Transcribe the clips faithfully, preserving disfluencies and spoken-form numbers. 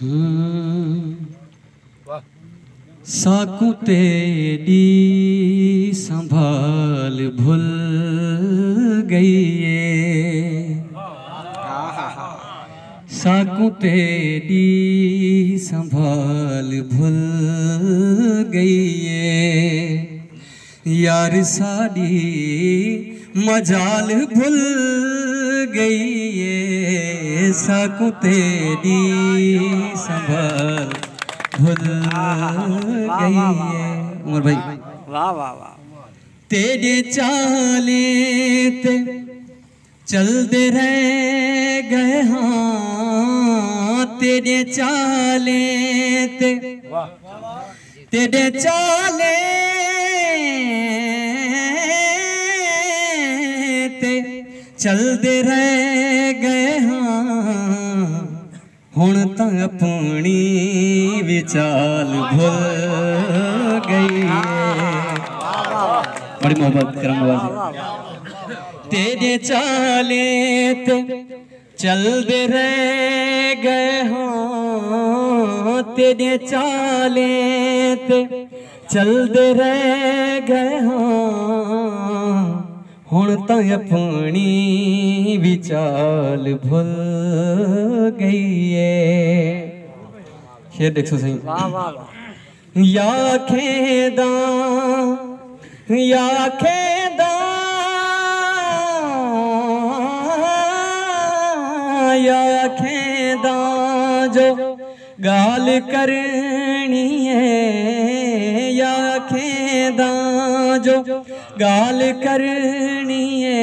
ہوں۔ ساکوں تیݙی سنبھال بھل ڳئی اے۔ ساکوں تیݙی سنبھال بھل ڳئی اے۔ یار ساݙی مجال بھل ڳئی اے، ساکوں تیݙی سنبھال بھل ڳئی اے۔ عمر بھائی، واہ واہ واہ۔ تیݙے چالیں تے چلدے رہ ڳئے ہاں، تیݙے چالیں تے تیݙے چالیں تے چلدے رہ ڳئے ہاں، ہݨ تاں اپݨی وی چال بھل ڳئی اے۔ بڑی محبت، کرم نوازی۔ تیݙے چالیں تے چلدے رہ ڳئے ہاں، تیݙے چالیں تے چلدے رہ ڳئے ہاں، ہݨ تاں اپݨی وی چال بھل ڳئی اے۔ شعر ݙیکھسو سئیں۔ واہ واہ واہ۔ یا آکھیں داں، یا آکھیں داں، یا آکھیں داں جو ڳالھ کرݨی اے، یا آکھیں داں جو ڳالھ کرݨی اے،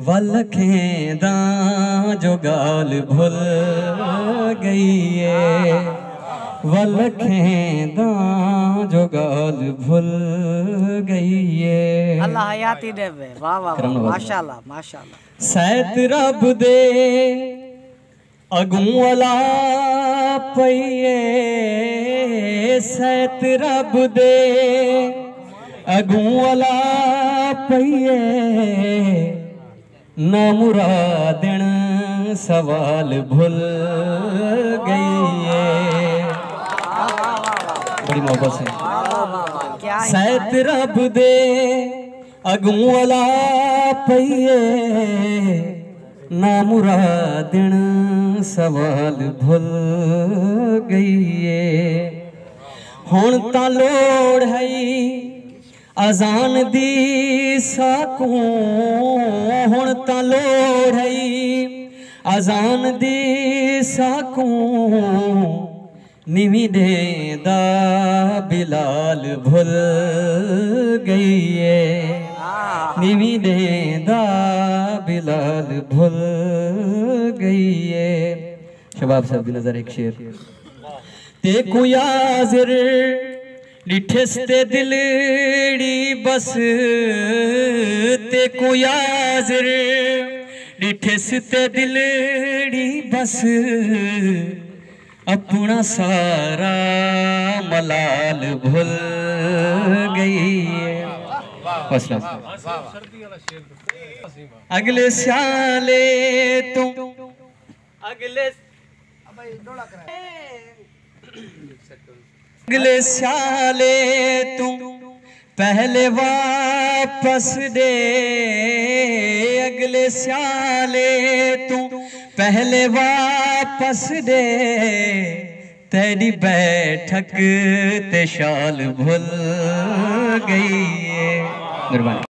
ول آکھیں داں جو ڳالھ بھل ڳئی اے، ول آکھیں داں جو ڳالھ بھل ڳئی اے۔ اللہ حیاتی ݙیوے۔ واہ واہ واہ، کرم نوازی۔ ماشاءاللہ، ماشاءاللہ۔ سیت رب دے اڳوں الا پئی اے، سیت رب دے اڳوں الا پئی اے، نامرادݨ سوال بھل ڳئی اے۔ بڑی محبت سے۔ سیت رب دے اڳوں الا پئی اے، نامرادݨ سوال بھل ڳئی اے۔ ہݨ تاں لوڑ ہئی اذان دی ساکوں، ہݨ تاں لوڑ ہئی اذان دی ساکوں، نویں ݙینہہ دا بلال بھل ڳئی اے، نویں ݙینہہ دا بلال بھل ڳئی اے۔ شباب صاحب دی نظر ہک شعر۔ تیکوں یا ذر ݙٹھس تے دلڑی بس، تیکوں یا ذر ݙٹھس تے دلڑی بس، اپݨا سارا ملال بھل ڳئی اے۔ وسلام۔ اڳلے سیالے توں، اڳلے، اڳلے سیالے توں پہلے واپس ݙے، اڳلے سیالے توں پہلے واپس ݙے، تیݙی بیٹھک تے شال بھل ڳئی اے۔ مہربانی۔